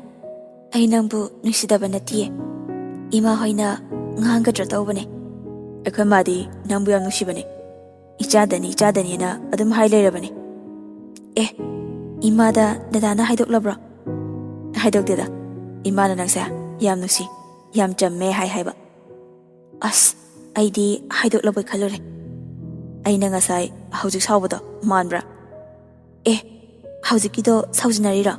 ꯑꯩ ꯅꯪꯕꯨ ꯅꯨꯡꯁꯤꯗꯕ ꯅꯠꯇꯤꯌꯦ꯫ ꯏꯃꯥ ꯍꯣꯏꯅ ꯉꯥꯡꯒꯗ꯭ꯔꯥ ꯇꯧꯕꯅꯦ꯫ ꯑꯩꯈꯣꯏ ꯃꯥꯗꯤ ꯅꯪꯕꯨ ꯌꯥꯝ ꯅꯨꯡꯁꯤꯕꯅꯦ꯫ ꯏꯆꯥꯗꯅꯤ, ꯏꯆꯥꯗꯅꯤꯅ ꯑꯗꯨꯝ ꯍꯥꯏ ꯂꯩꯔꯕꯅꯦ꯫" "ꯑꯦ, ꯏꯃꯥꯗ ꯗꯗꯥꯅ ꯍꯥꯏꯗꯣꯛꯂꯕ꯭ꯔꯣ?" "ꯍꯥꯏꯗꯣꯛꯇꯦꯗ꯫ ꯏꯃꯥꯅ ꯅꯪꯁꯦ ꯌꯥꯝ ꯅꯨꯡꯁꯤ, ꯌꯥꯝ ꯆꯝꯃꯦ ꯍꯥꯏ ꯍꯥꯏꯕ꯫" ꯑꯁ, ꯑꯩꯗꯤ ꯍꯥꯏꯗꯣꯛꯂꯕꯣꯏ ꯈꯜꯂꯨꯔꯦ꯫ ꯑꯩꯅ ꯉꯁꯥꯏ ꯍꯧꯖꯤꯛ ꯁꯥꯎꯕꯗꯣ ꯃꯥꯟꯕ꯭ꯔꯥ? "ꯑꯦ, ꯍꯧꯖꯤꯛꯀꯤꯗꯣ ꯁꯥꯎꯖꯤꯟꯅꯔꯤꯔꯣ?"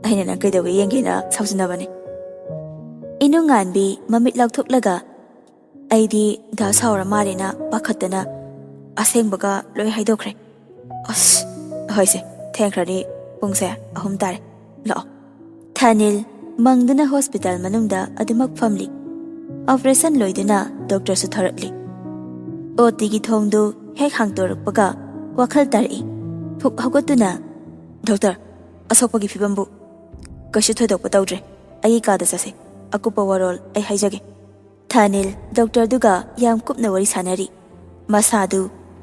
"ꯑꯩꯅ ꯅꯪ ꯀꯩꯗꯧꯒꯦ ꯌꯦꯡꯒꯦꯅ ꯁꯥꯎꯖꯤꯟꯅꯕꯅꯦ꯫" ꯏꯅꯨꯡꯉꯥꯟꯕꯤ ꯃꯃꯤꯠ ꯂꯥꯎꯊꯣꯛꯂꯒ, ꯑꯩꯗꯤ ꯗꯥ ꯁꯥꯎꯔ ꯃꯥꯜꯂꯦꯅ ꯄꯥꯈꯠꯇꯅ ꯑꯁꯦꯡꯕꯒ ꯂꯣꯏ ꯍꯥꯏꯗꯣꯛꯈ꯭ꯔꯦ꯫ "ꯑꯁ, ꯍꯣꯏꯁꯦ, ꯊꯦꯡꯈ꯭ꯔꯅꯤ, ꯄꯨꯡꯁꯦ ꯑꯍꯨꯝ ꯇꯥꯔꯦ, ꯂꯥꯛꯑꯣ꯫" ꯊꯥꯅꯤꯜ ꯃꯪꯗꯨꯅ ꯍꯣꯁꯄꯤꯇꯥꯜ ꯃꯅꯨꯡꯗ ꯑꯗꯨꯃꯛ ꯐꯝꯂꯤ꯫ ꯑꯣꯄꯔꯦꯁꯟ ꯂꯣꯏꯗꯨꯅ ꯗꯣꯛꯇꯔꯁꯨ ꯊꯣꯔꯛꯂꯤ꯫ ꯑꯣ ꯇꯤꯒꯤ ꯊꯣꯡꯗꯨ ꯍꯦꯛ ꯍꯥꯡꯗꯣꯔꯛꯄꯒ ꯋꯥꯈꯜ ꯇꯥꯔꯛꯏ꯫ ꯐꯨꯛ ꯍꯧꯒꯠꯇꯨꯅ, "ꯗꯣꯛꯇꯔ, ꯑꯁꯣꯛꯄꯒꯤ ꯐꯤꯕꯝꯕꯨ?" "ꯀꯩꯁꯨ ꯊꯣꯏꯗꯣꯛꯄ ꯇꯧꯗ꯭ꯔꯦ꯫ ꯑꯩꯒꯤ ꯀꯥꯗ ꯆꯠꯁꯦ꯫ ꯑꯀꯨꯞꯄ ꯋꯥꯔꯣꯜ ꯑꯩ ꯍꯥꯏꯖꯒꯦ꯫" ꯊꯥꯅꯤꯜ ꯗꯣꯛꯇꯔꯗꯨꯒ ꯌꯥꯝ ꯀꯨꯞꯅ ꯋꯥꯔꯤ ꯁꯥꯟꯅꯔꯤ꯫ ꯃꯁꯥꯗꯨ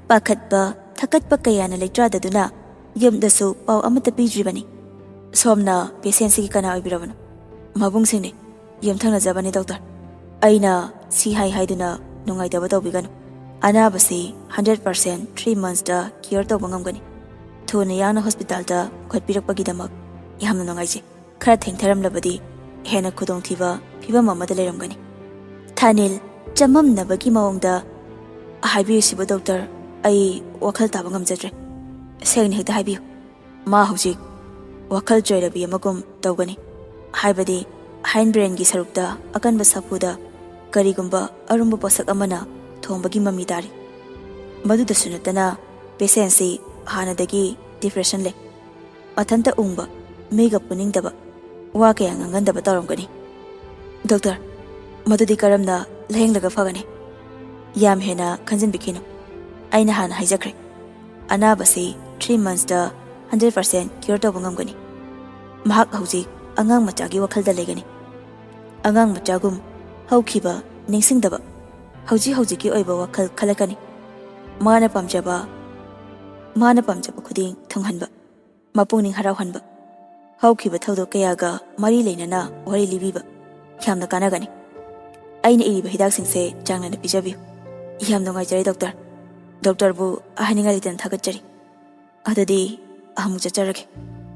ꯄꯥꯈꯠꯄ, ꯊꯀꯠꯄ ꯀꯌꯥꯅ ꯂꯩꯇ꯭ꯔꯥꯗꯗꯨꯅ ꯌꯨꯝꯗꯁꯨ ꯄꯥꯎ ꯑꯃꯠꯇ ꯄꯤꯗ꯭ꯔꯤꯕꯅꯤ꯫ "ꯁꯣꯝꯅ ꯄꯦꯁꯦꯟꯁꯤꯒꯤ ꯀꯅꯥ ꯑꯣꯏꯕꯤꯔꯕꯅꯣ?" "ꯃꯕꯨꯡꯁꯤꯡꯅꯤ, ꯌꯨꯝꯊꯪꯅꯖꯕꯅꯤ ꯗꯣꯛꯇꯔ꯫ ꯑꯩꯅ ꯁꯤ ꯍꯥꯏ ꯍꯥꯏꯗꯨꯅ ꯅꯨꯡꯉꯥꯏꯇꯕ ꯇꯧꯕꯤꯒꯅꯨ꯫ ꯑꯅꯥꯕꯁꯤ ꯍꯟꯗ꯭ꯔꯦꯠ ꯄꯥꯔꯁꯦꯟ ꯊ꯭ꯔꯤ ꯃꯟꯁꯇ ꯀꯤꯌꯣꯔ ꯇꯧꯕ ꯉꯝꯒꯅꯤ꯫ ꯊꯨꯅ ꯌꯥꯡꯅ ꯍꯣꯁꯄꯤꯇꯥꯜꯗ ꯄꯨꯈꯠꯄꯤꯔꯛꯄꯒꯤꯗꯃꯛ ꯌꯥꯝꯅ ꯅꯨꯡꯉꯥꯏꯖꯩ꯫ ꯈꯔ ꯊꯦꯡꯊꯔꯝꯂꯕꯗꯤ ꯍꯦꯟꯅ ꯈꯨꯗꯣꯡꯊꯤꯕ ꯐꯤꯕꯝ ꯑꯃꯗ ꯂꯩꯔꯝꯒꯅꯤ꯫" ꯊꯥꯅꯤꯜ ꯆꯃꯝꯅꯕꯒꯤ ꯃꯑꯣꯡꯗ, "ꯍꯥꯏꯕꯤꯔꯤꯁꯤꯕꯨ ꯗꯣꯛꯇꯔ, ꯑꯩ ꯋꯥꯈꯜ ꯇꯥꯕ ꯉꯝꯖꯗ꯭ꯔꯦ꯫ ꯁꯦꯡꯅ ꯍꯦꯛꯇ ꯍꯥꯏꯕꯤꯌꯨ꯫" "ꯃꯥ ꯍꯧꯖꯤꯛ ꯋꯥꯈꯜ ꯆꯣꯏꯔꯕꯤ ꯑꯃꯒꯨꯝ ꯇꯧꯒꯅꯤ, ꯍꯥꯏꯕꯗꯤ ꯍꯥꯏꯟ ꯕ꯭ꯔꯦꯟꯒꯤ ꯁꯔꯨꯛꯇ ꯑꯀꯟꯕ ꯁꯥꯐꯨꯗ ꯀꯔꯤꯒꯨꯝꯕ ꯑꯔꯨꯝꯕ ꯄꯣꯠꯁꯛ ꯑꯃꯅ ꯊꯣꯝꯕꯒꯤ ꯃꯃꯤ ꯇꯥꯔꯤ꯫ ꯃꯗꯨꯗꯁꯨ ꯅꯠꯇꯅ ꯄꯦꯁꯦꯟꯁꯤ ꯍꯥꯟꯅꯗꯒꯤ ꯗꯤꯄ꯭ꯔꯦꯁꯟ ꯂꯩ꯫ ꯃꯊꯟꯇ ꯎꯪꯕ, ꯃꯤꯒ ꯄꯨꯅꯤꯡꯗꯕ, ꯋꯥ ꯀꯌꯥ ꯉꯥꯡꯒꯟꯗꯕ ꯇꯧꯔꯝꯒꯅꯤ꯫" "ꯗꯣꯛꯇꯔ, ꯃꯗꯨꯗꯤ ꯀꯔꯝꯅ ꯂꯥꯌꯦꯡꯂꯒ ꯐꯒꯅꯤ?" "ꯌꯥꯝ ꯍꯦꯟꯅ ꯈꯟꯖꯤꯟꯕꯤꯈꯤꯅꯨ꯫ ꯑꯩꯅ ꯍꯥꯟꯅ ꯍꯥꯏꯖꯈ꯭ꯔꯦ, ꯑꯅꯥꯕꯁꯤ ꯊ꯭ꯔꯤ ꯃꯟꯁꯇ ꯍꯟꯗ꯭ꯔꯦꯠ ꯄꯥꯔꯁꯦꯟ ꯀꯤꯌꯣꯔ ꯇꯧꯕ ꯉꯝꯒꯅꯤ꯫ ꯃꯍꯥꯛ ꯍꯧꯖꯤꯛ ꯑꯉꯥꯡ ꯃꯆꯥꯒꯤ ꯋꯥꯈꯜꯗ ꯂꯩꯒꯅꯤ꯫ ꯑꯉꯥꯡ ꯃꯆꯥꯒꯨꯝ ꯍꯧꯈꯤꯕ ꯅꯤꯡꯁꯤꯡꯗꯕ, ꯍꯧꯖꯤꯛ ꯍꯧꯖꯤꯛꯀꯤ ꯑꯣꯏꯕ ꯋꯥꯈꯜ ꯈꯜꯂꯛꯀꯅꯤ꯫ ꯃꯥꯅ ꯄꯥꯝꯖꯕ, ꯃꯥꯅ ꯄꯥꯝꯖꯕ ꯈꯨꯗꯤꯡ ꯊꯨꯡꯍꯟꯕ, ꯃꯄꯨꯛꯅꯤꯡ ꯍꯔꯥꯎꯍꯟꯕ, ꯍꯧꯈꯤꯕ ꯊꯧꯗꯣꯛ ꯀꯌꯥꯒ ꯃꯔꯤ ꯂꯩꯅꯅ ꯋꯥꯔꯤ ꯂꯤꯕꯤꯕ ꯌꯥꯝꯅ ꯀꯥꯟꯅꯒꯅꯤ꯫ ꯑꯩꯅ ꯏꯔꯤꯕ ꯍꯤꯗꯥꯛꯁꯤꯡꯁꯦ ꯆꯥꯡ ꯅꯥꯏꯅ ꯄꯤꯖꯕꯤꯌꯨ꯫ ꯌꯥꯝ ꯅꯨꯡꯉꯥꯏꯖꯔꯦ ꯗꯣꯛꯇꯔ꯫ ꯗꯣꯛꯇꯔꯕꯨ ꯍꯥꯏꯅꯤꯡꯉꯥꯏ ꯂꯩꯇꯅ ꯊꯥꯒꯠꯆꯔꯤ꯫ ꯑꯗꯨꯗꯤ ꯑꯃꯨꯛ ꯆꯠꯆꯔꯒꯦ꯫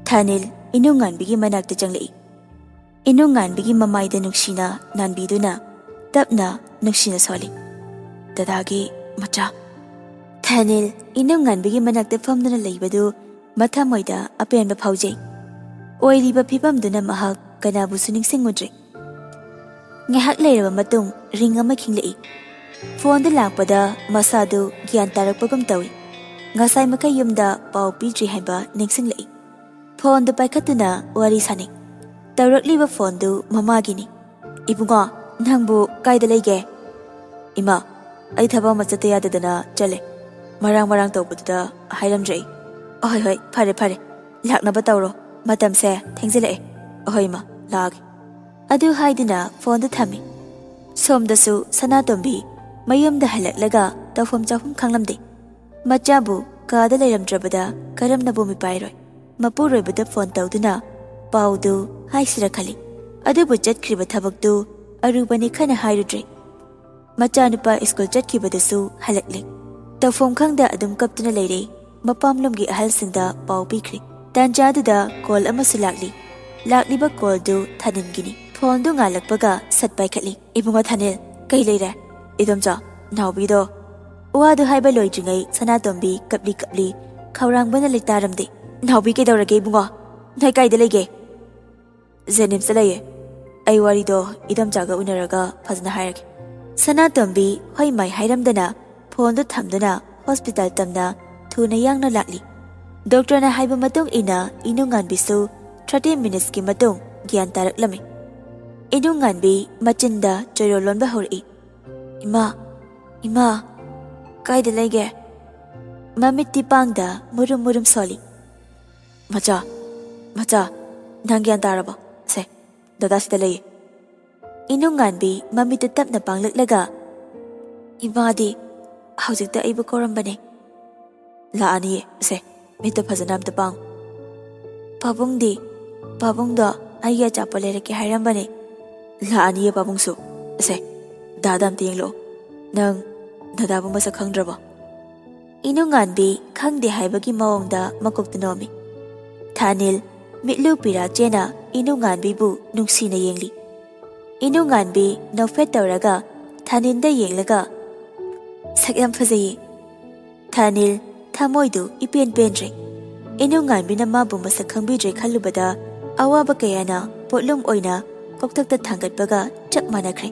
ꯊꯥꯅꯤꯜ ꯏꯅꯨꯡꯉꯥꯟꯕꯤꯒꯤ ꯃꯅꯥꯛꯇ ꯆꯪꯂꯛꯏ꯫ ꯏꯅꯨꯡꯉꯥꯟꯕꯤꯒꯤ ꯃꯃꯥꯏꯗ ꯅꯨꯡꯁꯤꯅ ꯅꯥꯟꯕꯤꯗꯨꯅ ꯇꯞꯅ ꯅꯨꯡꯁꯤꯅ ꯁꯣꯜꯂꯤ꯫ "ꯗꯗꯥꯒꯤ ꯃꯆꯥ꯫" ꯊꯥꯅꯤꯜ ꯏꯅꯨꯡꯉꯥꯟꯕꯤꯒꯤ ꯃꯅꯥꯛꯇ ꯐꯝꯗꯨꯅ ꯂꯩꯕꯗꯨ ꯃꯊꯃꯣꯏꯗ ꯑꯄꯦꯟꯕ ꯐꯥꯎꯖꯩ꯫ ꯑꯣꯏꯔꯤꯕ ꯐꯤꯕꯝꯗꯨꯅ ꯃꯍꯥꯛ ꯀꯅꯥꯕꯨꯁꯨ ꯅꯤꯡꯁꯤꯡꯉꯨꯗ꯭ꯔꯦ꯫ ꯉꯥꯏꯍꯥꯛ ꯂꯩꯔꯕ ꯃꯇꯨꯡ ꯔꯤꯡ ꯑꯃ ꯈꯤꯡꯂꯛꯏ꯫ ꯐꯣꯟꯗꯨ ꯂꯥꯛꯄꯗ ꯃꯁꯥꯗꯨ ꯒ꯭ꯌꯥꯟ ꯇꯥꯔꯛꯄꯒꯨꯝ ꯇꯧꯏ꯫ ꯉꯁꯥꯏ ꯃꯈꯩ ꯌꯨꯝꯗ ꯄꯥꯎ ꯄꯤꯗ꯭ꯔꯤ ꯍꯥꯏꯕ ꯅꯤꯡꯁꯤꯡꯂꯛꯏ꯫ ꯐꯣꯟꯗꯨ ꯄꯥꯏꯈꯠꯇꯨꯅ ꯋꯥꯔꯤ ꯁꯥꯅꯩ꯫ ꯇꯧꯔꯛꯂꯤꯕ ꯐꯣꯟꯗꯨ ꯃꯃꯥꯒꯤꯅꯤ꯫ "ꯏꯕꯨꯡꯉꯣ, ꯅꯪꯕꯨ ꯀꯥꯏꯗ ꯂꯩꯒꯦ?" "ꯏꯃꯥ, ꯑꯩ ꯊꯕꯛ ꯑꯃ ꯆꯠꯇ ꯌꯥꯗꯗꯅ ꯆꯠꯂꯦ꯫ ꯃꯔꯥꯡ ꯃꯔꯥꯡ ꯇꯧꯕꯗꯨꯗ ꯍꯥꯏꯔꯝꯗ꯭ꯔꯦ ꯑꯩ꯫" "ꯑꯍꯣꯏ ꯍꯣꯏ, ꯐꯔꯦ ꯐꯔꯦ, ꯂꯥꯛꯅꯕ ꯇꯧꯔꯣ꯫ ꯃꯇꯝꯁꯦ ꯊꯦꯡꯖꯤꯜꯂꯛꯑꯦ꯫ ꯑꯍꯣꯏ ꯏꯃꯥ, ꯂꯥꯛꯑꯒꯦ꯫" ꯑꯗꯨ ꯍꯥꯏꯗꯨꯅ ꯐꯣꯟꯗꯨ ꯊꯝꯃꯤ꯫ ꯁꯣꯝꯗꯁꯨ ꯁꯅꯥꯇꯣꯝꯕꯤ ꯃꯌꯨꯝꯗ ꯍꯜꯂꯛꯂꯒ ꯇꯧꯐꯝ ꯆꯥꯐꯝ ꯈꯪꯂꯝꯗꯦ꯫ ꯃꯆꯥꯕꯨ ꯀꯥꯗ ꯂꯩꯔꯝꯗ꯭ꯔꯕꯗ ꯀꯔꯝꯅꯕꯨ ꯃꯤꯄꯥꯏꯔꯣꯏ? ꯃꯄꯨꯔꯣꯏꯕꯗ ꯐꯣꯟ ꯇꯧꯗꯨꯅ ꯄꯥꯎꯗꯨ ꯍꯥꯏꯁꯤꯔ ꯈꯜꯂꯤ꯫ ꯑꯗꯨꯕꯨ ꯆꯠꯈ꯭ꯔꯤꯕ ꯊꯕꯛꯇꯨ ꯑꯔꯨꯕꯅꯤ ꯈꯟꯅ ꯍꯥꯏꯔꯨꯗ꯭ꯔꯦ꯫ ꯃꯆꯥꯅꯨꯄꯥ ꯁ꯭ꯀꯨꯜ ꯆꯠꯈꯤꯕꯗꯨꯁꯨ ꯍꯜꯂꯛꯂꯦ꯫ ꯇꯧꯐꯝ ꯈꯪꯗ ꯑꯗꯨꯝ ꯀꯞꯇꯨꯅ ꯂꯩꯔꯦ꯫ ꯃꯄꯥꯝꯂꯣꯝꯒꯤ ꯑꯍꯜꯁꯤꯡꯗ ꯄꯥꯎ ꯄꯤꯈ꯭ꯔꯦ꯫ ꯇꯥꯟꯖꯥꯗꯨꯗ ꯀꯣꯜ ꯑꯃꯁꯨ ꯂꯥꯛꯂꯤ꯫ ꯂꯥꯛꯂꯤꯕ ꯀꯣꯜꯗꯨ ꯊꯥꯅꯤꯟꯒꯤꯅꯤ꯫ ꯐꯣꯟꯗꯨ ꯉꯥꯜꯂꯛꯄꯒ ꯁꯠ ꯄꯥꯏꯈꯠꯂꯤ꯫ "ꯏꯕꯨꯡꯉꯣ ꯊꯥꯅꯤꯜ, ꯀꯩ ꯂꯩꯔꯦ?" "ꯏꯗꯣꯝꯆꯥ, ꯅꯥꯎꯕꯤꯗꯣ꯫" ꯋꯥꯗꯨ ꯍꯥꯏꯕ ꯂꯣꯏꯗ꯭ꯔꯤꯉꯩ ꯁꯅꯥꯇꯣꯝꯕꯤ ꯀꯞꯂꯤ ꯀꯞꯂꯤ ꯈꯧꯔꯥꯡꯕꯅ ꯂꯩꯇꯥꯔꯝꯗꯦ꯫ "ꯅꯥꯎꯕꯤ ꯀꯩꯗꯧꯔꯒꯦ ꯏꯕꯨꯡꯉꯣ? ꯅꯣꯏ ꯀꯥꯏꯗ ꯂꯩꯒꯦ?" "ꯖꯦꯅꯤꯝꯁꯇ ꯂꯩꯌꯦ꯫ ꯑꯩ ꯋꯥꯔꯤꯗꯣ ꯏꯗꯣꯝꯆꯥꯒ ꯎꯅꯔꯒ ꯐꯖꯅ ꯍꯥꯏꯔꯒꯦ꯫" ꯁꯅꯥꯇꯣꯝꯕꯤ ꯍꯣꯏ ꯃꯥꯏ ꯍꯥꯏꯔꯝꯗꯅ ꯐꯣꯟꯗꯨ ꯊꯝꯗꯨꯅ ꯍꯣꯁꯄꯤꯇꯥꯜ ꯇꯝꯅ ꯊꯨꯅ ꯌꯥꯡꯅ ꯂꯥꯛꯂꯤ꯫ ꯗꯣꯛꯇꯔꯅ ꯍꯥꯏꯕ ꯃꯇꯨꯡ ꯏꯟꯅ ꯏꯅꯨꯡꯉꯥꯟꯕꯤꯁꯨ ꯊꯥꯔꯇꯤ ꯃꯤꯅꯤꯠꯁꯀꯤ ꯃꯇꯨꯡ ꯒ꯭ꯌꯥꯟ ꯇꯥꯔꯛꯂꯝꯃꯤ꯫ ꯏꯅꯨꯡꯉꯥꯟꯕꯤ ꯃꯆꯤꯟꯗ ꯆꯣꯏꯔꯣꯜ ꯂꯣꯟꯕ ꯍꯧꯔꯛꯏ꯫ "ꯏꯃꯥ, ꯏꯃꯥ, ꯀꯥꯏꯗ ꯂꯩꯒꯦ?" ꯃꯃꯤꯠꯇꯤ ꯄꯥꯡꯗ ꯃꯨꯔꯨꯝ ꯃꯨꯔꯨꯝ ꯁꯣꯜꯂꯤ꯫ "ꯃꯆꯥ, ꯃꯆꯥ, ꯅꯪ ꯒ꯭ꯌꯥꯟ ꯇꯥꯔꯕꯣ? ꯁꯦ, ꯗꯗꯥ ꯁꯤꯗ ꯂꯩꯌꯦ꯫" ꯏꯅꯨꯡꯉꯥꯟꯕꯤ ꯃꯃꯤꯠꯇꯨ ꯇꯞꯅ ꯄꯥꯡꯂꯛꯂꯒ, "ꯏꯃꯥꯗꯤ?" ꯍꯧꯖꯤꯛꯇ ꯑꯩꯕꯨ ꯀꯧꯔꯝꯕꯅꯦ꯫ ꯂꯥꯛꯑꯅꯤꯌꯦ꯫ ꯁꯦ, ꯃꯤꯠꯇ ꯐꯖꯅ ꯑꯝꯇ ꯄꯥꯡꯉꯨ꯫ ꯄꯥꯕꯨꯡꯗꯤ? ꯄꯥꯕꯨꯡꯗꯣ ꯑꯩꯒꯤ ꯑꯆꯥꯄꯣꯠ ꯂꯩꯔꯛꯀꯦ ꯍꯥꯏꯔꯝꯕꯅꯦ꯫ ꯂꯥꯛꯑꯅꯤꯌꯦ ꯄꯥꯕꯨꯡꯁꯨ꯫ ꯁꯦ, ꯗꯥꯗꯥ ꯑꯝꯇ ꯌꯦꯡꯂꯛꯑꯣ꯫ ꯅꯪ ꯗꯥꯗꯥꯕꯨ ꯃꯁꯛ ꯈꯪꯗ꯭ꯔꯕꯣ? ꯏꯅꯨꯉꯥꯟꯕꯤ ꯈꯪꯗꯦ ꯍꯥꯏꯕꯒꯤ ꯃꯑꯣꯡꯗ ꯃꯀꯣꯛꯇ ꯅꯣꯝꯃꯤ꯫ ꯊꯥꯅꯤꯜ ꯃꯤꯠꯂꯨ ꯄꯤꯔꯥ ꯆꯦꯅ ꯏꯅꯨꯉꯥꯟꯕꯤꯕꯨ ꯅꯨꯡꯁꯤꯅ ꯌꯦꯡꯂꯤ꯫ ꯏꯅꯨꯉꯥꯟꯕꯤ ꯅꯣꯛꯐꯦꯠ ꯇꯧꯔꯒ ꯊꯥꯅꯤꯜꯗ ꯌꯦꯡꯂꯒ, "ꯁꯛ ꯌꯥꯝ ꯐꯖꯩꯌꯦ꯫" ꯊꯥꯅꯤꯜ ꯊꯃꯣꯏꯗꯨ ꯏꯄꯦꯟ ꯄꯦꯟꯗ꯭ꯔꯦ꯫ ꯏꯅꯨꯉꯥꯟꯕꯤꯅ ꯃꯥꯕꯨ ꯃꯁꯛ ꯈꯪꯕꯤꯗ꯭ꯔꯦ ꯈꯜꯂꯨꯕꯗ ꯑꯋꯥꯕ ꯀꯌꯥꯅ ꯄꯣꯠꯂꯨꯝ ꯑꯣꯏꯅ ꯀꯣꯛꯊꯛꯇ ꯊꯥꯡꯒꯠꯄꯒ ꯆꯞ ꯃꯥꯟꯅꯈ꯭ꯔꯦ꯫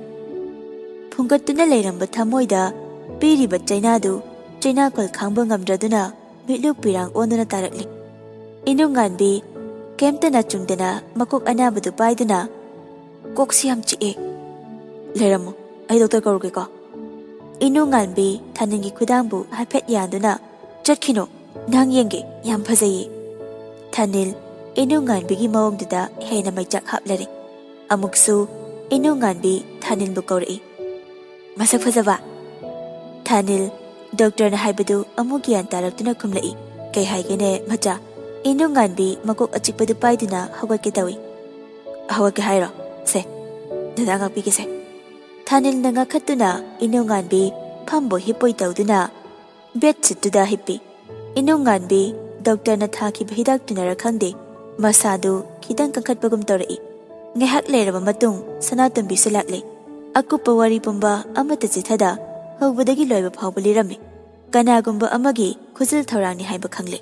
ꯐꯨꯡꯒꯠꯇꯨꯅ ꯂꯩꯔꯝꯕ ꯊꯃꯣꯏꯗ ꯄꯤꯔꯤꯕ ꯆꯩꯅꯥꯗꯨ ꯆꯩꯅꯥꯀꯣꯜ ꯈꯥꯡꯕ ꯉꯝꯗ꯭ꯔꯗꯨꯅ ꯃꯤꯠꯂꯨ ꯄꯤꯔꯥꯡ ꯑꯣꯟꯗꯨꯅ ꯇꯥꯔꯛꯂꯤ꯫ ꯏꯅꯨꯉꯥꯟꯕꯤ ꯀꯩꯝꯇ ꯅꯆꯨꯡꯗꯅ ꯃꯀꯣꯛ ꯑꯅꯥꯕꯗꯨ ꯄꯥꯏꯗꯨꯅ, "ꯀꯣꯛꯁꯤ ꯌꯥꯝ ꯆꯤꯛꯑꯦ꯫ ꯂꯩꯔꯝꯃꯣ, ꯑꯩ ꯗꯣꯛꯇꯔ ꯀꯧꯔꯨꯒꯦꯀꯣ꯫" ꯏꯅꯨꯉꯥꯟꯕꯤ ꯊꯥꯅꯤꯜꯒꯤ ꯈꯨꯗꯥꯡꯕꯨ ꯍꯥꯏꯐꯦꯠ ꯌꯥꯟꯗꯨꯅ, "ꯆꯠꯈꯤꯅꯣ, ꯅꯪ ꯌꯦꯡꯒꯦ, ꯌꯥꯝ ꯐꯖꯩꯌꯦ꯫" ꯊꯥꯅꯤꯜ ꯏꯅꯨꯉꯥꯟꯕꯤꯒꯤ ꯃꯑꯣꯡꯗꯨꯗ ꯍꯦꯟꯅ ꯃꯩꯆꯥꯛ ꯍꯥꯞꯂꯔꯦ꯫ ꯑꯃꯨꯛꯁꯨ ꯏꯅꯨꯉꯥꯟꯕꯤ ꯊꯥꯅꯤꯜꯕꯨ ꯀꯧꯔꯛꯏ꯫ "ꯃꯁꯛ ꯐꯖꯕ꯫" ꯊꯥꯅꯤꯜ ꯗꯣꯛꯇꯔꯅ ꯍꯥꯏꯕꯗꯨ ꯑꯃꯨꯛ ꯒ꯭ꯌꯥꯟ ꯇꯥꯔꯛꯇꯨꯅ ꯈꯨꯝꯂꯛꯏ꯫ "ꯀꯩ ꯍꯥꯏꯒꯦꯅꯦ ꯃꯆꯥ?" ꯏꯅꯨꯉꯥꯟꯕꯤ ꯃꯀꯣꯛ ꯑꯆꯤꯛꯄꯗꯨ ꯄꯥꯏꯗꯨꯅ ꯍꯧꯒꯠꯀꯦ ꯇꯧꯏ꯫ "ꯍꯧꯒꯠꯀꯦ ꯍꯥꯏꯔꯣ? ꯁꯦ, ꯗꯗꯥ ꯉꯥꯛꯄꯤꯒꯦꯁꯦ꯫" ꯊꯥꯅꯤꯜꯅ ꯉꯥꯈꯠꯇꯨꯅ ꯏꯅꯨꯉꯥꯟꯕꯤ ꯐꯝꯕꯣꯏ ꯍꯤꯞꯄꯣꯏ ꯇꯧꯗꯨꯅ ꯕꯦꯗꯁꯤꯠꯇꯨꯗ ꯍꯤꯞꯄꯤ꯫ ꯏꯅꯨꯉꯥꯟꯕꯤ ꯗꯣꯛꯇꯔꯅ ꯊꯥꯈꯤꯕ ꯍꯤꯗꯥꯛꯇꯨꯅꯔ ꯈꯪꯗꯦ, ꯃꯁꯥꯗꯨ ꯈꯤꯇꯪ ꯀꯟꯈꯠꯄꯒꯨꯝ ꯇꯧꯔꯛꯏ꯫ ꯉꯥꯏꯍꯥꯛ ꯂꯩꯔꯕ ꯃꯇꯨꯡ ꯁꯅꯥꯇꯣꯝꯕꯤꯁꯨ ꯂꯥꯛꯂꯦ꯫ ꯑꯀꯨꯞꯄ ꯋꯥꯔꯤ ꯄꯨꯝꯕ ꯑꯃꯠꯇ ꯆꯤꯊꯗ ꯍꯧꯕꯗꯒꯤ ꯂꯣꯏꯕ ꯐꯥꯎꯕ ꯂꯤꯔꯝꯃꯤ꯫ ꯀꯅꯥꯒꯨꯝꯕ ꯑꯃꯒꯤ ꯈꯨꯖꯤꯜ ꯊꯧꯔꯥꯡꯅꯤ ꯍꯥꯏꯕ ꯈꯪꯂꯦ꯫